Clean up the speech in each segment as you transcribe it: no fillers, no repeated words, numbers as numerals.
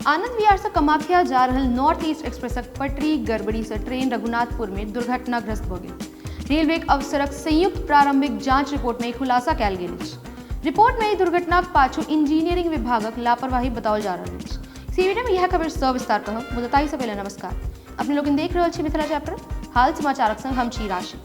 आनंद विहार सँ कामाख्या जा रहल नॉर्थ ईस्ट एक्सप्रेसक पटरी गड़बड़ी सँ ट्रेन रघुनाथपुर मे दुर्घटनाग्रस्त भऽ गेल। रेलवेक अफसरक संयुक्त प्रारंभिक जांच रिपोर्ट मे ई खुलासा कयल गेल अछि। रिपोर्ट मे एहि दुर्घटनाक पाछू इंजीनियरिंग विभागक लापरवाही बताओल जा रहल अछि। सी वीडियो मे इएह खबर सविस्तार कहब, मुदा ताहि सँ पहिले नमस्कार। अपने लोकनि देख रहल छी मिथिला चैप्टर हाल समाचारक संग हम छी राशि।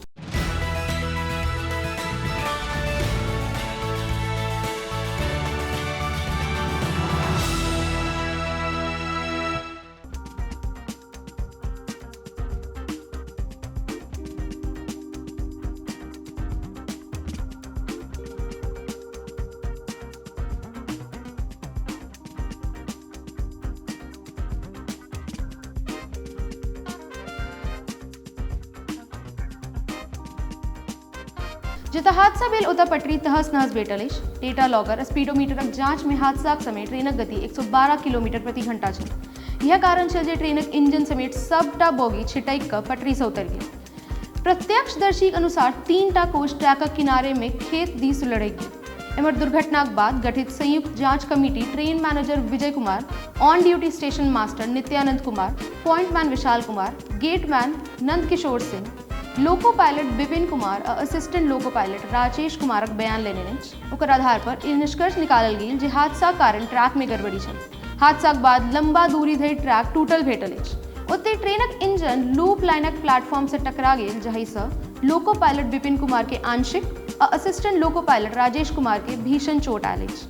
जतऽ हादसा भेल ओतऽ पटरी तहस नहस भेटल अछि। डेटा लॉगर स्पीडोमीटरक जांच मे हादसाक समय ट्रेनक गति 112 किलोमीटर प्रति घंटा छल। इएह कारण छल जे ट्रेनक इंजन समेत सबटा बोगी छिटकि कऽ पटरी सँ उतरि गेल। प्रत्यक्षदर्शीक अनुसार 3टा कोच ट्रैकक किनारे मे खेत दिस लुढ़कि गेल। एम्हर दुर्घटनाक बाद गठित संयुक्त जांच committee train manager Vijay Kumar, on duty station master Nityanand Kumar, pointman Vishal Kumar, gateman Nandkishore Singh, loco pilot Bipin Kumar आ असिस्टेंट लोको पायलट राजेश कुमारक बयान लेने अछि। ओकर आधार पर ई निष्कर्ष निकालल गेल जे हादसाक कारण ट्रैक मे गड़बड़ी छल। हादसाक बाद लंबा दूरी धरि ट्रैक टूटल भेटल अछि। ओतहि ट्रेनक इंजन लूप लाइनक प्लेटफॉर्म सँ टकरा गेल, जाहि सँ लोको पायलट बिपिन कुमार के आंशिक आ assistant loco pilot Rajesh Kumar के भीषण चोट आयल अछि।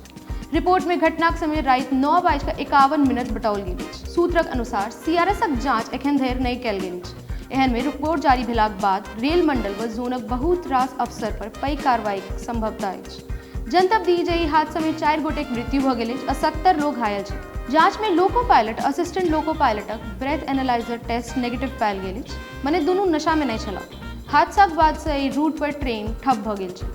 रिपोर्ट मे घटनाक समय राति 9:51 बताओल गेल अछि। सूत्रक अनुसार सीआरएसक जांच एखन धरि नहि कयल गेल अछि। एहन मे रिपोर्ट जारी भेलाक बाद रेल मंडल व जोनक बहुत रास अफसर पर पैघ कार्रवाईक संभवता अछि। जनतब दी जे एहि हादसा मे 4 गोटेक मृत्यु भऽ गेल अछि आ 70 लोक घायल छथि। जांच मे लोको पायलट असिस्टेंट लोको पायलटक ब्रेथ एनालाइजर टेस्ट नेगेटिव पायल गेल अछि, मने दुनू नशा मे नहि छलाह। हादसाक बाद सँ एहि रूट पर ट्रेन ठप भऽ गेल छल।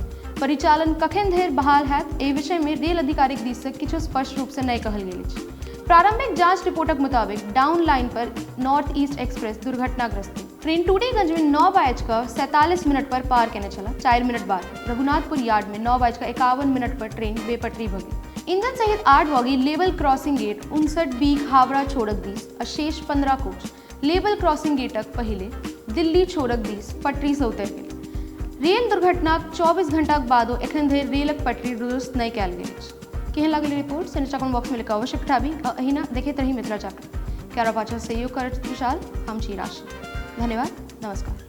परिचालन कखन धरि बहाल होयत, एहि विषय मे रेल अधिकारीक दिस सँ किछु स्पष्ट रूप सँ नहि कहल गेल अछि। प्रारंभिक जांच रिपोर्टक मुताबिक डाउन लाइन पर नॉर्थ ईस्ट एक्सप्रेस दुर्घटनाग्रस्त भेल। ट्रेन टूडीगंज मे 9:47 पर पार केने छल। 4 मिनट बाद रघुनाथपुर यार्ड मे 9:51 पर ट्रेन बेपटरी भऽ गेल। इंजन सहित 8 bogie level crossing gate 59 B Howrah छोड़क दिस आ शेष 15 कोच लेवल क्रॉसिंग गेटक पहिले दिल्ली छोड़क दिस पटरी सँ उतरि गेल। रेल दुर्घटनाक 24 घंटाक बादो एखन धरि रेलक पटरी दुरुस्त नहि कयल गेल अछि। केहन लागल रिपोर्ट से नीचा कमेंट बॉक्स में लिख अवश्य पठाबी आ एहिना देखैत रही मिथिला चैप्टर। कैमरा पाछा सहयोग करैत विशाल, हम छी राशि। धन्यवाद, नमस्कार।